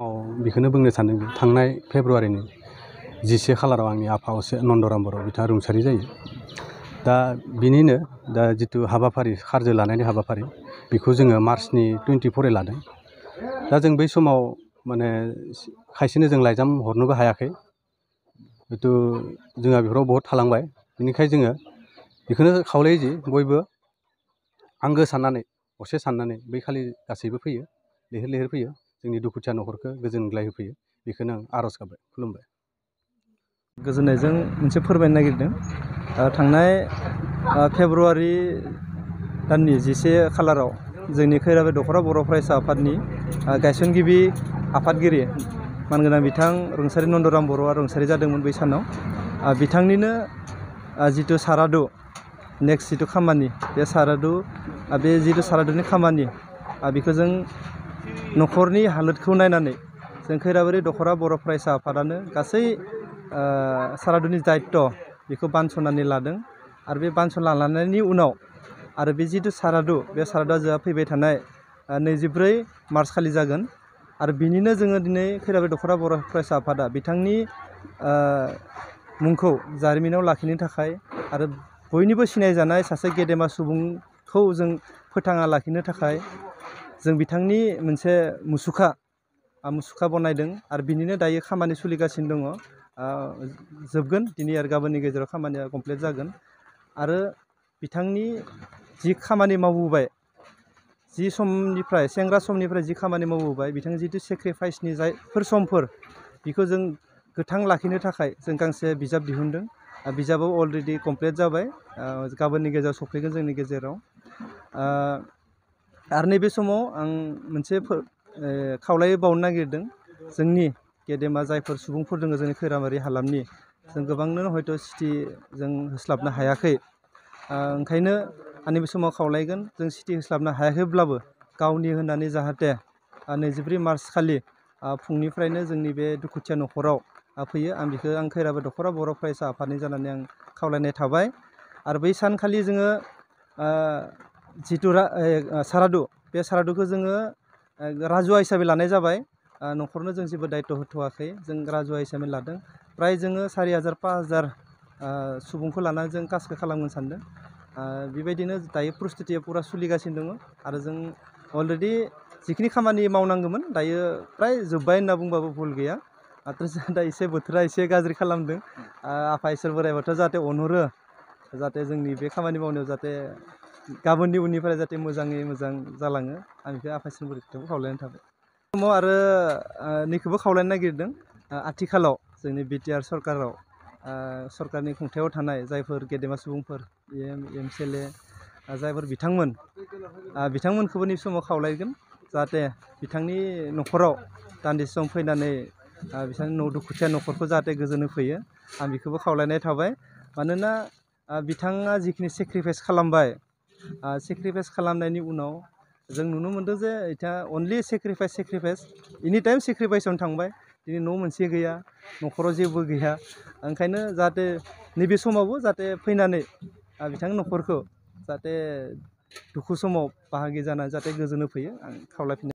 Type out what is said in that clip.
बेखौनो बुंनो सानदों थांनाय फेब्रुवारिनि 10 खालाराव आंनि आफा असे नन्दराम बर' बिथाङा रुंसारि जायो। दा बिनिनो दा जितु हाबाफारि खारजो लानायनि हाबाफारि बेखौ जोङो मार्चनि 24 लादों। दा जों बै समाव माने खायसेनो जों लाइजाम हरनोबो हायाखै, जितु जोंहा बेफोराव बहुत थालांबाय। बेनिखायनो जोङो बेखौनो खावलायो जि बयबो आंगो साननानै असे साननानै बै खालि गासैबो फैयो, लैहोर लैहोर फैयो, जोंनि दुखुथिया न'खरखौ गोजोनग्लाय होफैयो। बेखौनो आं आर'ज गाबबाय, खुलुमबाय। गोजोननायजों मोनसे फोरमायनो नागिरदों। थांनाय फेब्रुवारि दाननि 11 खालाराव जोंनि खैराबारि दख'रा बर' फरायसा आफादनि गायसनगिरि आफादगिरि मानगोनां बिथां रुंसारि नन्दराम बर'आ रुंसारि जादोंमोन बै सानाव। बिथांनिनो जितु सारादु नेक्स्ट जितु खामानि बे सारादु बे जितु सारादुनि खामानि बेखौ जों न'खरनि हालोदखौ नायनानै जों खैराबारि दख'रा बर' फरायसा आफादानो गासै सारादुनि दायित्त' बेखौ बानस'नानै लादों। आरो बे बानस'ना लानायनि उनाव आरो बे जितु सारादु बे सारादुआ जोंहा फैबाय थानाय 24 मार्च खालि जागोन। आरो बिनिनो जोङो दिनै खैराबारि दख'रा बर' फरायसा आफादा बिथांनि मुंखौ जारिमिनाव लाखिनो थाखाय आरो बयनिबो सिनायजानाय सासे गेदेमा सुबुंखौ जों फोथांना लाखिनो थाखाय जों बिथांनि मोनसे मुसुखा बनायदों। आरो बिनिनो दायो खामानि सोलिगासिनो दङ। जोबगोन दिनै आरो गाबोननि गेजेराव खामानिया कमप्लिट जागोन। आरो बिथांनि जि खामानि मावबोबाय, जि समनिफ्राय सेंग्रा समनिफ्राय जि खामानि मावबोबाय, बिथांनि जितु सेक्रिफाइसनि जायफोर समफोर बेखौ जों गोथां लाखिनो थाखाय जों गांसे बिजाब दिहुनदों। बिजाबाव अलरेडि कमप्लिट जाबाय, गाबोननि गेजेराव सफैगोन जोंनि गेजेराव। आरो नैबे समाव आं मोनसे खावलायबावनो नागिरदों, जोंनि गेदेमा जायफोर सुबुंफोर दङ जोंनि खैराबारि हालामनि, जों गोबांनो हयथ' सिटि जों होस्लाबनो हायाखै। ओंखायनो आं नैबे समाव खावलायगोन, जों सिटि होस्लाबनो हायाखैब्लाबो गावनि होननानै जाहाथे 24 मार्च खालि फुंनिफ्रायनो जोंनि बे दुखुथिया न'खराव फैयो। आं बेखौ खैराबारि दख'रा बर' फरायसा आफादनि जानानै आं खावलायनाय थाबाय। आरो बै सानखालि जोङो जितु सारादु बे सारादुखौ जोङो राजुवा हिसाबै लानाय जाबाय। न'खरनो जों जेबो दायित्व होथ'वाखै, जों राजुवा हिसाबै लादों। प्राय जोङो 4000 5000 सुबुंखौ लानानै जों कासखौ खालामनो सानदों। बेबायदिनो दायो प्रस्तुतिया पुरा सोलिगासिनो दङ। आरो जों अलरेडि जिखिनि खामानि मावनांगौमोन दायो प्राय जोब्बाय होनना बुंबाबो भुल गैया। माथ्र' दा एसे बोथोरा एसे गाज्रि खालामदों। आफा इसोर बोराइ बाथौआ जाहाथे अनहरो, जाहाथे जोंनि बे खामानि मावनायाव जाहाथे गाबोननि उननिफ्राय जाहाथे मोजाङै मोजां जालाङो। आं बेखौ आफा इसोर बोराइ बाथौखौ खावलायनाय थाबाय। समाव आरो नैखौबो खावलायनो नागिरदों, आथिखालाव जोंनि बिटिआर सरकाराव सरकारनि खुंथायाव थानाय जायफोर गेदेमा सुबुंफोर MCLA जायफोर बिथांमोनखौबो नैबे समाव खावलायगोन, जाहाथे बिथांनि न'खराव दान्दिसे सम फैनानै बिथांनि दुखुथिया न'खरखौ जाहाथे गोजोन होफैयो। आं बेखौबो खावलायनाय थाबाय। मानोना बिथाङा जिखिनि सेक्रिफाइस खालामबाय, सेक्रिफाइस खालामनायनि उनाव जों नुनो मोनदों जे बिथाङा अनलि सेक्रिफाइस एनिटाइम सेक्रिफाइसआवनो थांबाय। दिनै न' मोनसे गैया, न'खराव जेबो गैया। ओंखायनो जाहाथे नैबे समावबो जाहाथे फैनानै बिथांनि न'खरखौ जाहाथे दुखु समाव बाहागि जानानै जाहाथे गोजोन होफैयो, आं खावलायफिननाय